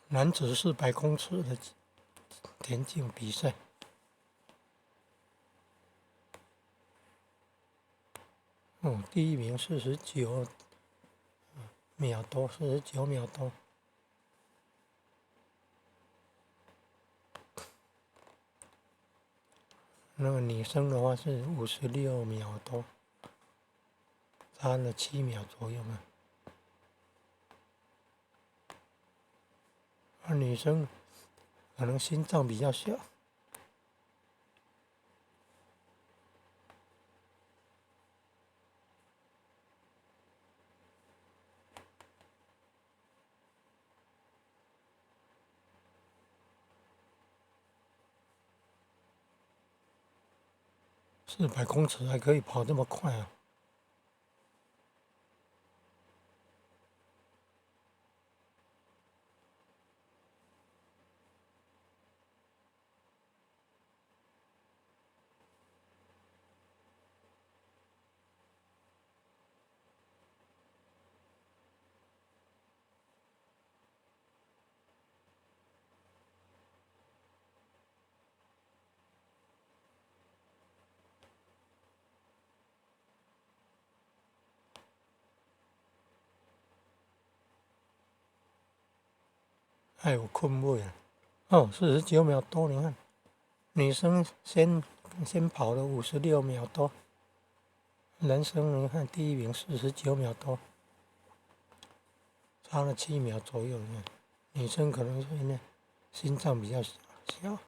男子400公尺的田徑比賽。哦，第一名49秒多，49秒多。那個女生的話是56秒多，差了7秒左右嘛。啊，女生可能心臟比較小。400公尺還可以跑這麼快啊！哎，有睏尾啊！哦，49秒多，你看，女生先跑了56秒多，男生你看第一名49秒多，差了7秒左右。你看，女生可能是因為心臟比較小。